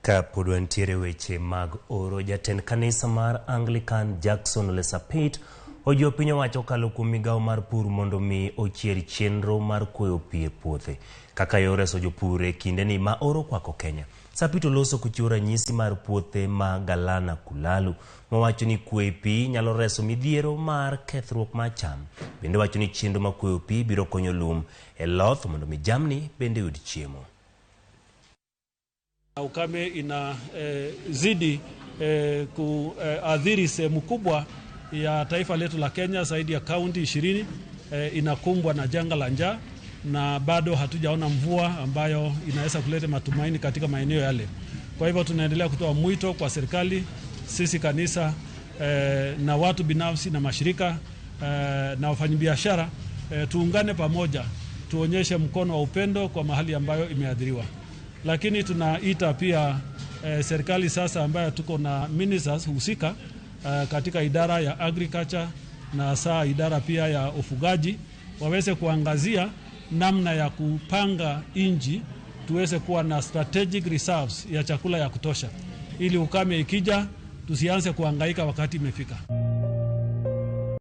Ka pod wantiere weche mag oro, jatend kanisa mar Anglican Jackson Ole Sapit ojiwo piny owacho kokalo kuom migawo mar pur mondo mi ochier chenro mar kweyo pi e puothe kaka yor reso jopur e kindeni ma oro okwako Kenya. Sapit oloso kochiwo ranyisi mar puothe ma Galana Kulalu mowacho ni kweyo pi nyalo reso midhiero mar kethruok mar cham. Bende wacho ni chenro mar kweyo pi biro konyo lum e loth mondo mi jamni bende yud chiemo. Ukame inazidi kuathiri sehemu kubwa ya taifa letu la Kenya. Zaidi ya kaunti 20 inakumbwa na janga la njaa na bado hatujaona mvua ambayo inaweza kuleta matumaini katika maeneo yale. Kwa hivyo tunaendelea kutoa mwito kwa serikali, sisi kanisa na watu binafsi na mashirika na wafanyabiashara tuungane pamoja, tuonyeshe mkono wa upendo kwa mahali ambayo imeathiriwa. Lakini tunaita pia serikali sasa ambayo tuko na ministers husika katika idara ya agriculture na saa idara pia ya ufugaji waweze kuangazia namna ya kupanga inji tuweze kuwa na strategic reserves ya chakula ya kutosha, ili ukame ikija tusianze kuhangaika wakati imefika.